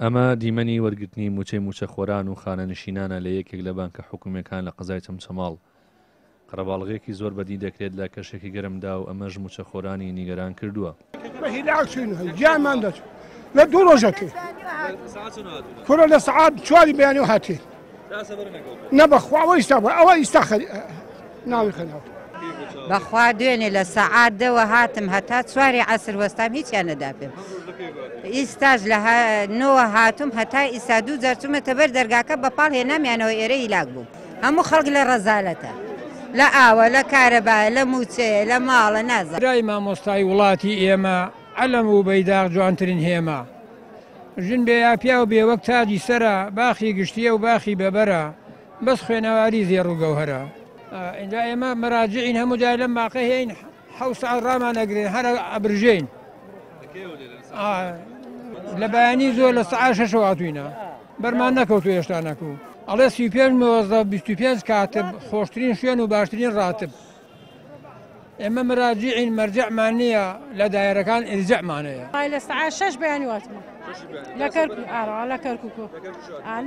ئەمە دیمەنی وەرگرتنی مووچەی مووچەخۆران و خانەنشینانە لە یەکێک لە بانکە حکومییەکان لە قەزای چەمچەماڵ. قەرەباڵغییەکی زۆر بەدی دەکرێت لە کەشێکی گەرمدا و ئەمەش مووچەخۆرانی نیگەران کردووە. بە هیلاک چوین گیانمان دەچوو لە دوو ڕۆژەکەی کورە لە سەعات چواری بەیانی هاتین نە بەخوا ئەوە ئیستا بوو ئەوە ئیستا ناوی خەناوە. بەخوا دوێنێ لە سەعات دەوە هاتم هەتا چواری عەسر وەستام هیچیان نەدا پێم ئیستاش لە نۆوە هاتوم هەتا ئیستا دوو جار چوومەتە بەر دەرگاکە بە پاڵ هێنامیانەوە ئێرە هیلاک بووم هەموو خەڵک لە ڕەزالەتە لە ئاوە لە کارەبایە لە مووچەیە لە ماڵە نازانم. برای مامۆستای وڵاتی ئێمە عەلەم و بەیداخ جوانترین هێما. ژن بێ یا پیاو بێ وەک تاجی سەرە، باخی گشتیە و باخی بەبەرە، بەس خوێنەواری زێڕ و گەوهەرە. ئینجا ئێمە مەراجعین هەموو جار لەم باخە هەین حەوت سەعات ڕامان ئەگرن هەر ئەبرژێین. لە بەیانی زۆر لە سەعات شەشەوە هاتووینە بەرمان نەکەوتو هێشتا نەکوو ئەڵێ 35 مۆزە 25 کاتب خۆشترین شوێن و باشترین ڕاتب. ئێمە مراجعین مەرجەعمان نییە لە دایرەکان ئیرجەعمان هەیە. وەڵای لە سەعات شەش بەیانی واتمە لە کەرکوک ئارەوە لە کەرکوک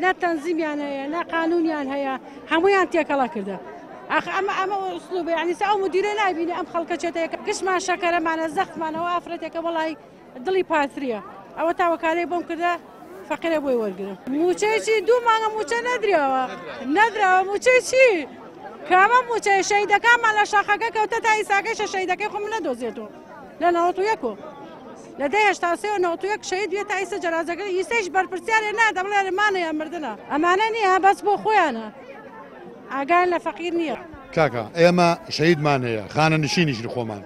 نە تەنزیمیان هەیە نە قانونیان هەیە هەمویان تێکەڵە کردە ئاخ ئەمە ئەمە ئوسلوبە یعنی سە ئەو مدیرە نابینێ ئەم خەڵکە چێتە گشتمان شەکەرەمانە زەختمانەوە ئافرەتێکە وەڵای دڵی پاتریە ئەوە تا وەکالەی بۆم کردە فەقیرە بۆی وەرگرم. موچەی چی دوو مانگە موچە نەدراوە نەدراوە موچەی چی کامە موچەیە شەهیدەکانمان لە شاخەکە کەوتە تا ئیساکەیشە شەهیدەکەی خۆم نەدۆزێتەوە لە 91 و لە دەی 83 و 91 شەهید بێ تا ئیسە جەنازەکە ئیسەیش بەرپرسیارێ نادە بڵێ مانە یان مردنە ئەمانە نییە بەس بۆ خۆیانە ئاگایان لە فەقیر نییە. کاکە ئێمە شەهیدمان هەیە خانەنشینیشین خۆمان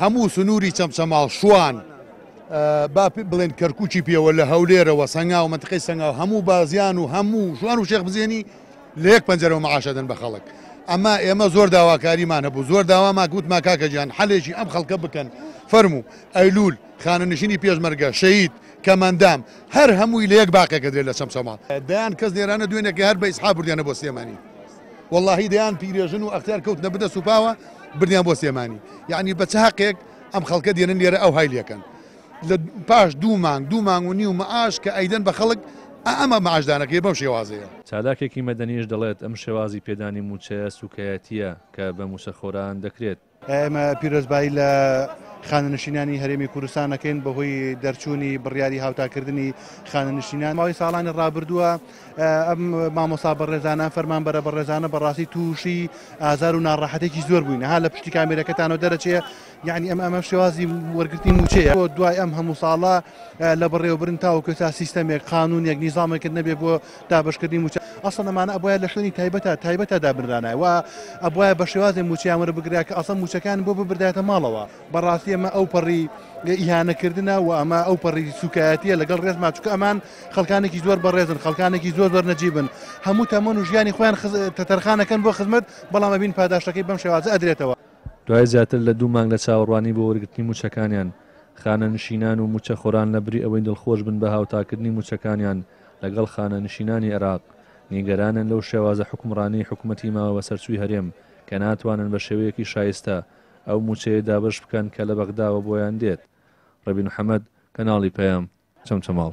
هەموو سنووری چەمچەماڵ، شوان، با بڵێن کەرکوکی پێوە لە هەولێرەوە سەنگاو مەنتقەی سەنگاو هەموو بازیان و هەموو شوان و شێخ بزێنی لە یەک پەنجەرەوە معاش ئەدەن بە خەڵک ئەمە ئێمە زۆر داواکاریمان هەبوو زۆر داوامان گوتمان کاکە گیان حەلێکی ئەم خەڵکە بکەن فەرموو ئەیلول خانەنشینی پێشمەرگە شەهید کەمەندام هەر هەمووی لە یەک باقێکە درێت لە چەمچەماڵ دەیان کەس لێرانە دوێنێکە هەر بە ئیسحا بردیانە بۆ سلێمانی وەڵاهی دەیان پیرێژن و ئەختیار کەوتنە بنە سوپاوە بردیان بۆ سلێمانی یعنی بە چ هەقێک ئەم خەڵکە دێنن لێرە ئەو های لێکەن لە پاش دوو مانگ دوو مانگ و نیو معاش کە ئەیدەن بە خەڵک ئەمە معاشدانەکەی بەم شێوازەیە. چالاکێکی مەدەنیش دەڵێت، ئەم شێوازی پێدانی مووچەیە سووکایەتییە کە بە مووچەخۆران دەکرێت. ئێمە پیرۆزبایی لە خانەنشینانی هەرێمی کوردستان ئەکەین بەهۆی دەرچوونی بڕیاری هاوتاکردنی خانەنشینان. ماوەی ساڵانی ڕابردووە ئەم مامۆستا بەڕێزانە، فەرمانبەرە بەڕێزانە بەڕاستی تووشی ئازار و ناڕەحەتێکی زۆر بووین. ها لە پشتی کامێرەکەتانەوە دەرەچێ یعنی ئەم ئەمە شێوازی وەرگرتنی مووچەیە. بۆ دوای ئەم هەموو ساڵە لە بەڕێوەبردن تاوەکو ئێستا سیستەمێک، قانوونێک، نیزامێکت نەبێ بۆ دابەشکردنی مووچە. ئەسڵەن ئەمانە ئەبوایە لە شوێنی تایبەتا تایبەتا دابنرانایە و ئەبوایە بە شێوازێ مووچەیان وەربگرا کە ئەسڵەن مووچەکان بۆ ببردایەتە ماڵەوە. بەڕاستی ئەمە ئەوپەڕی ئیهانەکردنە و ئەمە ئەوپەڕی سوکایەتیە لەگەڵ ڕێزما، چونکە ئەمان خەڵکانێکی زۆر بەڕێزن، خەڵکانێکی زۆر زۆر نەجیبن، هەموو تەمەن و ژیانی خۆیان تەرخانەکەن بۆ خزمەت، بەڵام ئەبین پاداشتەکەی بەم شێوازە ئەدرێتەوە. دوای زیاتر لە دوو مانگ لە چاوەڕوانی بۆ وەرگرتنی مووچەکانیان، خانەنشینان و مووچەخۆران لەبری ئەوەی دڵخۆش بن بە هاوتاکردنی مووچەکانیان لەگەڵ خانەنشینانی عێراق، نیگەرانن لەو شێوازە حوکمڕانیەی حکومەتی ماوەبەسەرچووی هەرێم کە ناتوانن بە شێوەیەکی شایستە ئەو مووچەیە دابەش بکەن کە لە بەغداوە بۆیان دێت. ڕێبین محەمەد، کەناڵی پەیام، چەمچەماڵ.